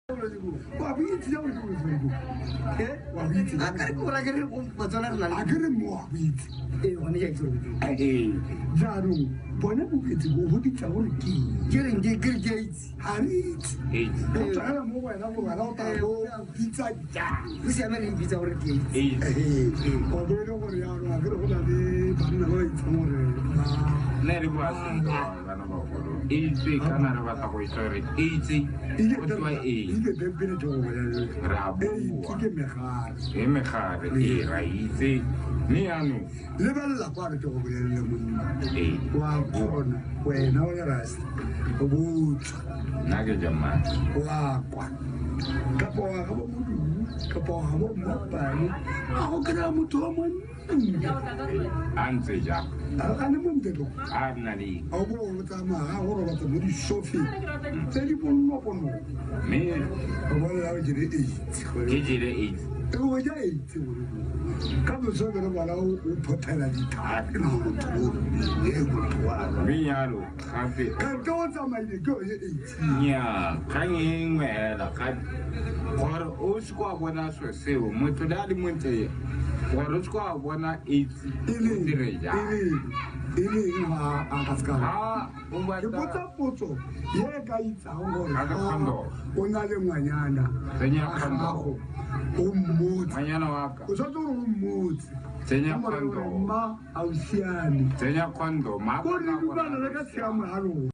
Wa bo itse ja gore ke bolwetse bo? Eh? Wa bo itse. A kare ke ora ke re Batswana re na le. A ke re mo wa bo itse. Ee, gone ke a itse gore ke. Ee. Jaanong bone bolwetse bo bo bitsa gore ke eng? Ke reng ke ke re ke a itse. Ga re itse. AIDS. Go tswela mo go wena gore wena o tla bo bitsa jang. Go siame re e bitsa gore ke AIDS. AIDS. Ee. Wa bo e le gore jaanong a ke re go na le banna ba ba itseng gore ba Nna re bua sentle bana bagolo. AIDS kana re batla go itse gore AIDS go tewa eng. Ile bebele ke go bolelele. Re a AIDS bua. ke megare. E megare ee ra itse. Mme jaanong Lebelela kwa re ke go bolelele monna. ee Wa kgona wena o le rasta o botswa nna ke jamane. wa kwa kapa wa ga bo modumo kapa wa ga bo mmapane a go kry-a motho wa montle A ntse jang? A le montle to A nna le eng? A bo o tsamaya go robatsa mo disofeng tse di bonnoponno Mme o bolela o jele AIDS ke jele AIDS. O ja AIDS ka moso be re bona o phothela dithape na motho o e motho wa Mme jalo gape kante o tsamaile ke yone AIDS. Nnyaa, kgang e nngwe hela gape gore o se kwa bona selo seo motho le a le montle gore o se kwa bona AIDS E o leng dire jang? E leng ga a ka se ka Ha o ke batla botsa potso ye e ka itsang gore Ga ke ga condom. o na le ngwanyana Tsenya wa condom. gago o mmotse ngwanyana wa ka o tshwanetse gore o mmotse Tsenya O mo reye gore condom. mma a o siame Tsenya condom. Ko re dumana le ka tshiamo ya lona.